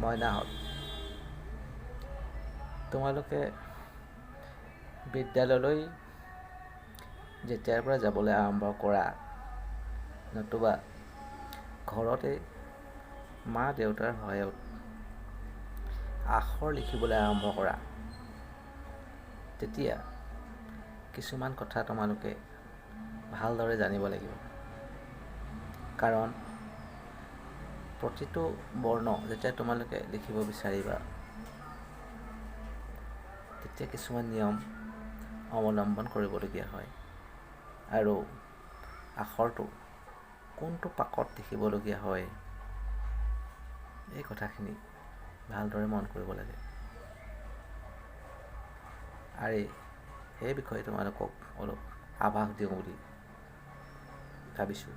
মইনাহঁত, তোমালোকে বিদ্যালয়লৈ যেতিয়াৰ পৰা যাবলৈ আৰম্ভ কৰা, নতুবা ঘৰতে মা দেউতাৰ সহায়ত আখৰ লিখিবলৈ আৰম্ভ কৰা, তেতিয়া কিছুমান কথা তোমালোকে ভালদৰে জানিব লাগিব। কাৰণ প্ৰতিটো বৰ্ণ যেতিয়া তোমালোকে লিখিব বিচাৰিবা, তেতিয়া কিছুমান নিয়ম অৱলম্বন কৰিবলগীয়া হয় আৰু আখৰটো কোনটো পাকত লিখিবলগীয়া হয়, এই কথাখিনি ভালদৰে মন কৰিব লাগে। আৰু সেই বিষয়ে তোমালোকক অলপ আভাস দিওঁ বুলি ভাবিছোঁ।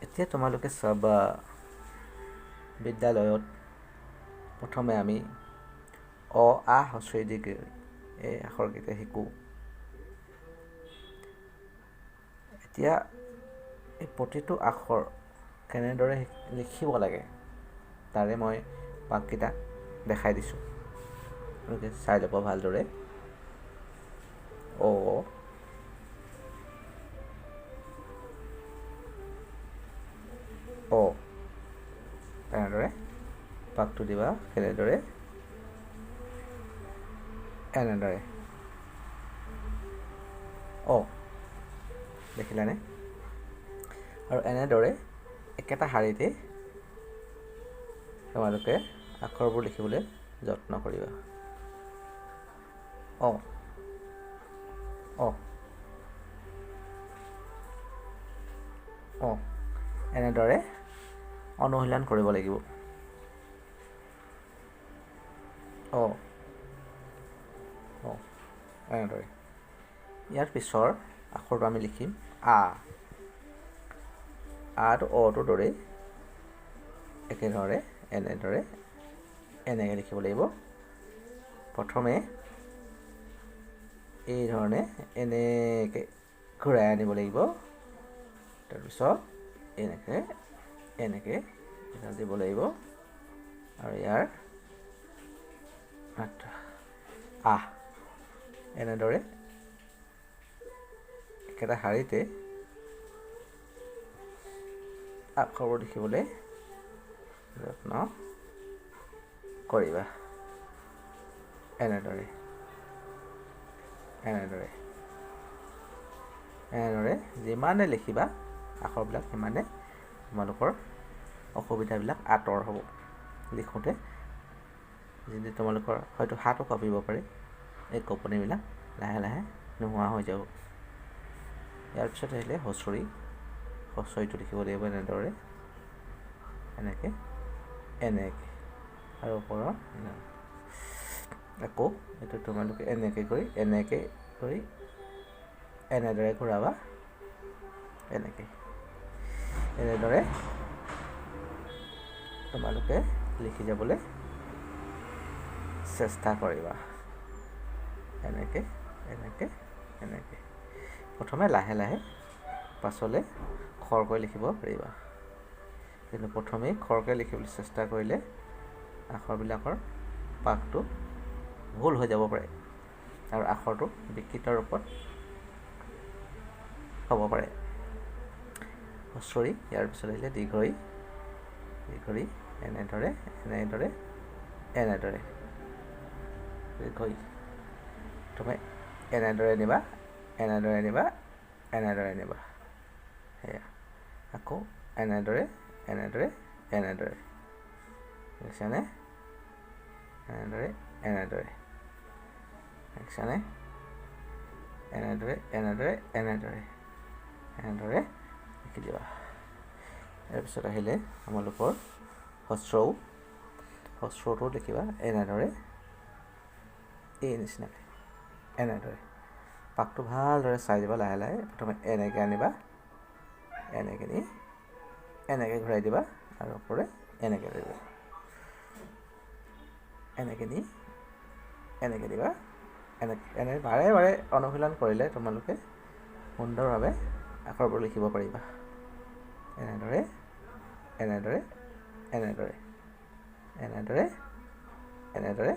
এতিয়া তোমালোকে চাবা, বিদ্যালয়ত প্ৰথমে আমি অ আ হ্ৰস্ব ই দীৰ্ঘ ঈ এই আখৰকেইটা শিকোঁ। এতিয়া এই প্ৰতিটো আখৰ কেনেদৰে লিখিব লাগে তাৰে মই পাককেইটা দেখাই দিছোঁ, তোমালোকে চাই ল'ব ভালদৰে। অ, অ, এনেদৰে পাকটো দিবা, কেনেদৰে, এনেদৰে অ, দেখিলানে? আৰু এনেদৰে একেটা শাৰীতে তোমালোকে আখৰবোৰ লিখিবলৈ যত্ন কৰিবা। অ, অ, অ, এনেদৰে অনুশীলন কৰিব লাগিব। অ, অ, এনেদৰে। ইয়াৰ পিছৰ আখৰটো আমি লিখিম আ। আটো অটোৰ দৰেই একেধৰণে এনেদৰে এনেকৈ লিখিব লাগিব। প্ৰথমে এই ধৰণে এনেকৈ ঘূৰাই আনিব লাগিব, তাৰপিছত এনেকৈ এনেকৈ এডাল দিব লাগিব আৰু ইয়াৰ মাত্ৰা আহ। এনেদৰে একেটা শাৰীতে আখৰবোৰ লিখিবলৈ যত্ন কৰিবা। এনেদৰে এনেদৰে এনেদৰে যিমানে লিখিবা আখৰবিলাক সিমানে তোমালোকৰ অসুবিধাবিলাক আঁতৰ হ'ব। লিখোঁতে যিটো তোমালোকৰ হয়তো হাতো কঁপিব পাৰে, এই কঁপনিবিলাক লাহে লাহে নোহোৱা হৈ যাব। ইয়াৰ পিছত আহিলে হচৰি। হচৰিটো লিখিব লাগিব এনেদৰে, এনেকৈ এনেকৈ, আৰু ওপৰৰ আকৌ এইটো তোমালোকে এনেকৈ কৰি এনেকৈ কৰি এনেদৰে ঘূৰাবা, এনেকৈ এনেদৰে তোমালোকে লিখি যাবলৈ চেষ্টা কৰিবা। এনেকৈ এনেকৈ এনেকৈ প্ৰথমে লাহে লাহে, পাছলৈ খৰকৈ লিখিব পাৰিবা। কিন্তু প্ৰথমেই খৰকৈ লিখিবলৈ চেষ্টা কৰিলে আখৰবিলাকৰ পাকটো ভুল হৈ যাব পাৰে আৰু আখৰটো বিকৃত ৰূপত হ'ব পাৰে। হচৰি। ইয়াৰ পিছত আহিলে দীৰ্ঘ ই। দীৰ্ঘ ই এনেদৰে এনেদৰে এনেদৰে দীৰ্ঘ ই। প্ৰথমে এনেদৰে নিবা, এনেদৰে নিবা, এনেদৰে নিবা, সেয়া। আকৌ এনেদৰে এনেদৰে এনেদৰে, দেখিছানে? এনেদৰে এনেদৰে, দেখিছানে? এনেদৰে এনেদৰে এনেদৰে এনেদৰে লিখি দিবা। ইয়াৰ পিছত আহিলে তোমালোকৰ হস্ৰও। হস্ৰটো লিখিবা এনেদৰে, এই নিচিনাকৈ এনেদৰে। পাকটো ভালদৰে চাই যাবা লাহে লাহে। প্ৰথমে এনেকৈ আনিবা, এনেকৈ নি এনেকৈ ঘূৰাই দিবা আৰু ওপৰে এনেকৈ দিবা, এনেকৈ নি এনেকৈ দিবা, এনেকৈ এনে বাৰে বাৰে অনুশীলন কৰিলে তোমালোকে সুন্দৰভাৱে আখৰবোৰ লিখিব পাৰিবা। এনেদৰে এনেদৰে এনেদৰে এনেদৰে এনেদৰে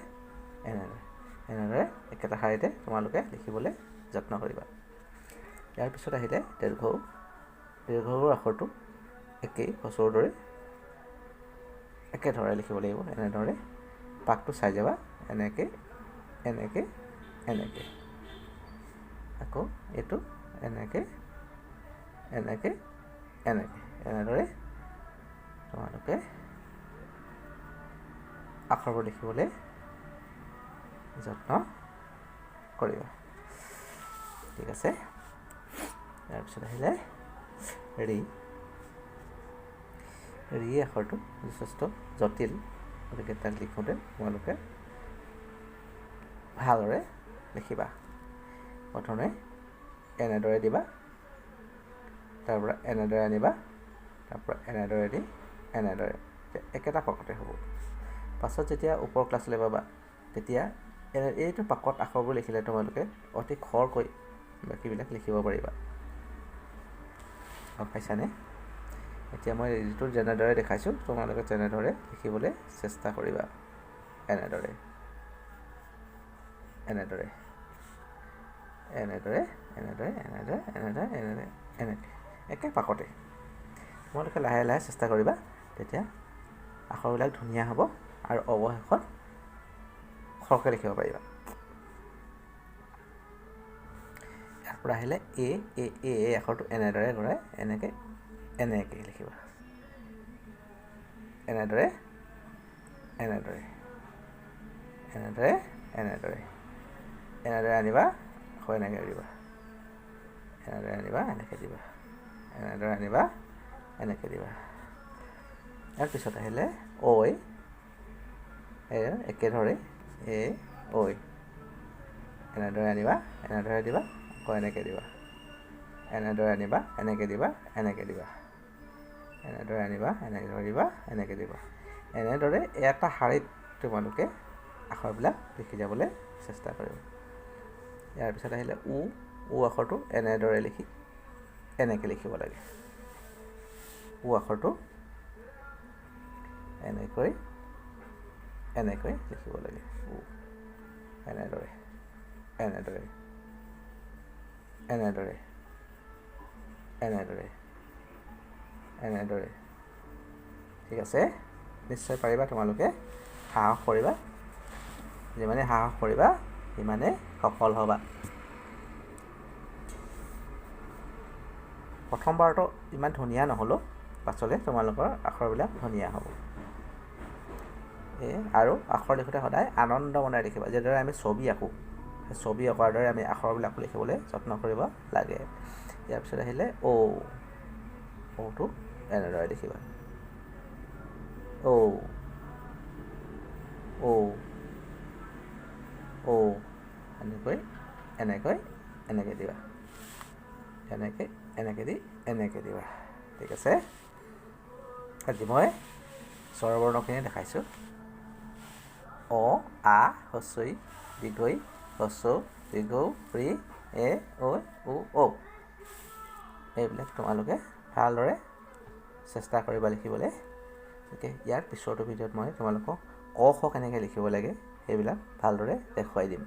এনেদৰে এনেদৰে একেটা শাৰীতে তোমালোকে লিখিবলৈ যত্ন কৰিবা। ইয়াৰ পিছত আহিলে দীৰ্ঘ। দীৰ্ঘ আখৰটো একেই হ্ৰস্বৰ দৰে একেধৰণে লিখিব লাগিব। এনেদৰে পাকটো চাই যাবা, এনেকৈ এনেকৈ এনেকৈ, আকৌ এইটো এনেকৈ এনেকৈ এনেকৈ, এনেদৰে তোমালোকে আখৰবোৰ লিখিবলৈ যত্ন কৰিবা। ঠিক আছে। ইয়াৰ পিছত আহিলে ৰি। ৰি আখৰটো যথেষ্ট জটিল, গতিকে তাক লিখোঁতে তোমালোকে ভালদৰে লিখিবা। প্ৰথমে এনেদৰে দিবা, তাৰপৰা এনেদৰে আনিবা, তাৰপৰা এনেদৰে দি এনেদৰে, একেটা পাকতে হ'ব। পাছত যেতিয়া ওপৰ ক্লাছলৈ পাবা তেতিয়া এইটো পাকত আখৰবোৰ লিখিলে তোমালোকে অতি খৰকৈ বাকীবিলাক লিখিব পাৰিবা। গম পাইছানে? এতিয়া মই যিটো যেনেদৰে দেখাইছোঁ তোমালোকে তেনেদৰে লিখিবলৈ চেষ্টা কৰিবা। এনেদৰে এনেদৰে এনেদৰে এনেদৰে এনেদৰে এনেদৰে এনেদৰে এনেকৈ একে পাকতে তোমালোকে লাহে লাহে চেষ্টা কৰিবা, তেতিয়া আখৰবিলাক ধুনীয়া হ'ব আৰু অৱশেষত খৰকৈ লিখিব পাৰিবা। ইয়াৰ পৰা আহিলে এ এ এ, এই আখৰটো এনেদৰে ঘূৰাই এনেকৈ এনেকৈ লিখিবা, এনেদৰে এনেদৰে এনেদৰে এনেদৰে এনেদৰে আনিবা, আকৌ এনেকৈ দিবা, এনেদৰে আনিবা, এনেকৈ দিবা, এনেদৰে আনিবা, এনেকৈ দিবা। ইয়াৰ পিছত আহিলে ঐ, একেধৰে এ ঐ, এনেদৰে আনিবা, এনেদৰে দিবা, আকৌ এনেকৈ দিবা, এনেদৰে আনিবা, এনেকৈ দিবা, এনেকৈ দিবা, এনেদৰে আনিবা, এনেদৰে দিবা, এনেকৈ দিবা। এনেদৰে এটা শাৰীত তোমালোকে আখৰবিলাক লিখি যাবলৈ চেষ্টা কৰিবা। ইয়াৰ পিছত আহিলে উ। উ আখৰটো এনেদৰে লিখি এনেকৈ লিখিব লাগে। উ আখৰটো এনেকৈ এনেকৈ লিখিব লাগে। উ এনেদৰে এনেদৰে এনেদৰে এনেদৰে এনেদৰে। ঠিক আছে, নিশ্চয় পাৰিবা তোমালোকে। সাহস কৰিবা, যিমানে সাহস কৰিবা সিমানে সফল হ'বা। প্ৰথমবাৰতো ইমান ধুনীয়া নহ'লেও পাছলৈ তোমালোকৰ আখৰবিলাক ধুনীয়া হ'ব। আৰু আখৰ লিখোঁতে সদায় আনন্দ মনেৰে লিখিবা। যেনেদৰে আমি ছবি আঁকো, সেই ছবি অঁকাৰ দৰে আমি আখৰবিলাকো লিখিবলৈ যত্ন কৰিব লাগে। ইয়াৰ পিছত আহিলে ঔ। ঔটো এনেদৰে লিখিবা, ঔ ঔ ঔ, এনেকৈ এনেকৈ এনেকৈ দিবা, এনেকৈ এনেকৈ দি এনেকৈ দিবা। ঠিক আছে। আজি মই স্বৰবৰ্ণখিনি দেখাইছোঁ। অ, আ, হ্ৰস্ব ই, দীৰ্ঘ ই, হ্ৰস্ব উ, দীৰ্ঘ উ, ঋ, এ, ঐ, উ, ঔ। এইবিলাক তোমালোকে ভালদৰে চেষ্টা কৰিবা লিখিবলৈ। গতিকে ইয়াৰ পিছৰটো ভিডিঅ'ত মই তোমালোকক ক খ কেনেকৈ লিখিব লাগে সেইবিলাক ভালদৰে দেখুৱাই দিম।